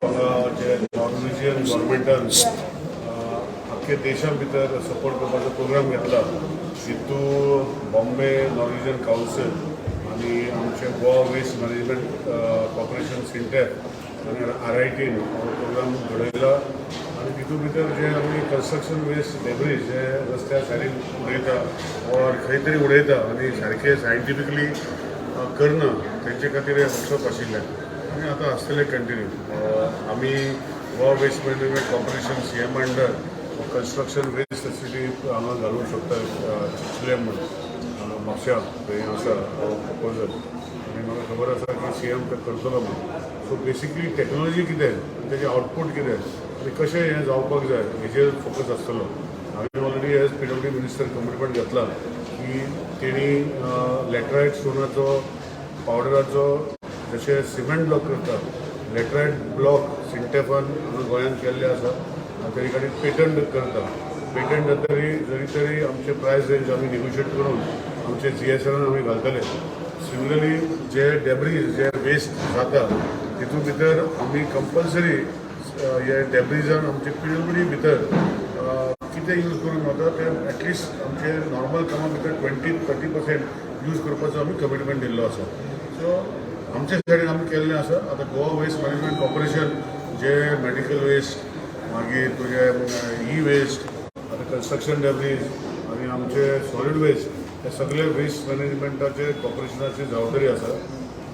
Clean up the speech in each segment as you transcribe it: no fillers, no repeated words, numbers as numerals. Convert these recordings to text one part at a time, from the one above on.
हांगा जे नॉर्वेजियन गव्हर्मेंटान आख्खे देशा भितर सपोर्ट करपाचो प्रोग्राम घेतला, तितून बॉम्बे नॉर्वेजियन कावन्सील आनी आमचे Goa waste management corporation, SINTEF आनी आरआयटीन हो प्रोग्राम घडयला. आनी तितून भितर जे आमी कन्स्ट्रक्शन वेस्ट डेब्रीज जे रस्त्या सायडीन उडयता ऑर खंय तरी उडयता आनी सारकें सायंटिफिकली करना, तेंचे खातीर हें वर्कशॉप आशिल्लें आनी आतां आसतलें कंटिन्यू. आमी Goa waste management corporation CM under construction waste facility हांगा घालूंक शकता चिचले म्हूण हांगा म्हापश्या थंय आसा हो प्रपोजल आनी म्हाका खबर आसा की सीएम ते करतलो म्हूण. सो बेसिकली टॅक्नोलॉजी कितें आनी तेजें आउटपूट कितें आनी कशें हें जावपाक जाय हेजेर फोकस आसतलो. हांवें already as PWD minister commitment घेतला की तेणी लॅटरायट स्टोनाचो पावडराचो, जशें सिमेंट ब्लॉक करता, लॅटरायट ब्लॉक सिंटेफान हांगा गोंयांत केल्ले आसा आनी तेजे खातीर पेटंट करता. पेटंट जातरी जरी तरी आमचे प्रायस रेंज आमी नेगोशिएट करून आमचे जीएसआरान आमी घालतले. सिमिलरली जे डेब्रीज, जे वेस्ट जाता, तितून भितर आमी कंपल्सरी हे डेब्रिजान आमचे पीडब्ल्यूडी भितर कितें यूज करूंक वता तें एटलिस्ट आमचे नॉर्मल कामा भितर 20-30% यूज करपाचो आमी कमिटमेंट दिल्लो आसा. सो आमच्या सायडीन आमी केल्लें आसा. आतां गोवा वेस्ट मॅनेजमेंट कॉर्पोरेशन जे मेडिकल वेस्ट, मागीर तुजें ई वेस्ट, आतां कन्स्ट्रक्शन डेब्रीज आनी आमचे सॉलीड वेस्ट, हे सगळे वेस्ट मॅनेजमेंटाचे कॉर्पोरेशनाची जबाबदारी आसा.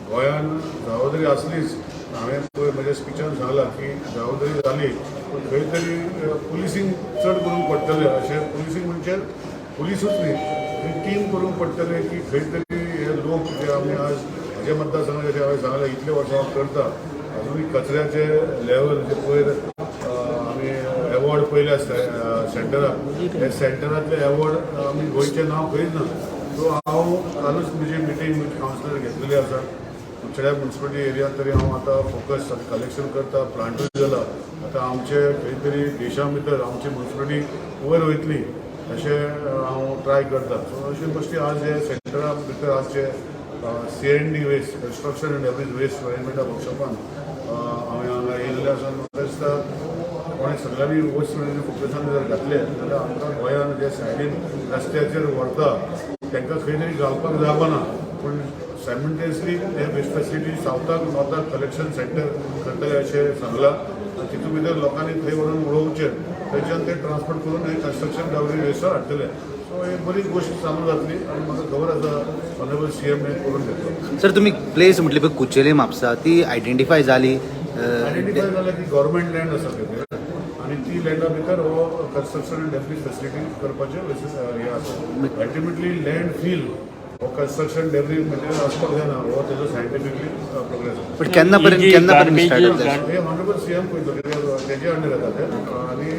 गोंयान जबाबदारी आसलीच, हांवें पळय म्हज्या स्पिचान सांगलां की जबाबदारी जाली पूण खंय तरी पुलिसींग चड करूंक पडटलें अशें. पुलिसींग म्हणजे पुलिसूच न्ही, टीम करूंक पडटलें की खंय तरी हे लोक जे आमी आज म्हज्या मतदारसंघात जशें हांवें सांगलें, इतले वर्सां हांव करता, अजुनूय कचऱ्याचे लेवल जे पयर आमी एवॉर्ड पयले आसता सेंटराक, हे सेंटरांतले एवॉर्ड आमी गोंयचें नांव खंयच ना. सो हांव कालूच म्हजी मिटींग विथ कावन्सिलर घेतलेली आसा. सगळ्या म्युन्सिपालिटी एरियात तरी हांव आतां फोकस कलेक्शन करता. प्लांटूय जाला. आतां आमचे खंय तरी देशा भितर आमची म्युन्सिपालिटी वयर वयतली अशें हांव ट्राय करता. सो अश्यो गोश्टी आज हे सेंटरा भितर आजचे C&D waste, construction and debris waste मॅनेजमेंटा वर्कशॉपान हांवें हांगा येयल्ले आसा. म्हाका दिसता कोणें सगळ्यांनी वेस्ट मॅनेजमेंट फोकसान जर घातलें जाल्यार आमकां गोंयान जे सायडीन रस्त्याचेर व्हरता तांकां खंय तरी घालपाक जागो ना, पूण सायमल्टेनियसली हे वेस्ट फेसिलिटी सावथाक नॉर्थाक कलेक्शन सेंटर करतले अशें सांगलां आनी तितून भितर लोकांनी थंय व्हरून उडोवचें, थंयच्यान ते ट्रान्सपोर्ट करून हे कन्स्ट्रक्शन डेब्री वेस्टार हाडटले. सो ही बरीच गोश्ट चालू जातली आनी म्हाका खबर आसा ऑनरेबल सीएम हे करून घेतलो. सर, तुम्ही प्लेस म्हटली पळय कुचेली म्हापसा, ती आयडेंटिफाय जाली? आयडेंटिफाय जालें की गव्हर्मेंट लँड आसा तेजेर आनी ती लँडा भितर हो कन्स्ट्रक्शन आनी डेब्रीज फेसिलिटी करपाचें हें आसा. अल्टिमेटली लँड फील हो कन्स्ट्रक्शन डेब्री मटेरियल आसपाक जायना, हो तेजो सायंटिफिकली प्रोग्रेस आसा. पण केन्ना पर्यंत ही जी केन्ना पर्यंत स्टार्ट garbage जातलें? हे ऑनरेबल सीएम पळयतलो कित्याक तेजे अंडर येता ते आनी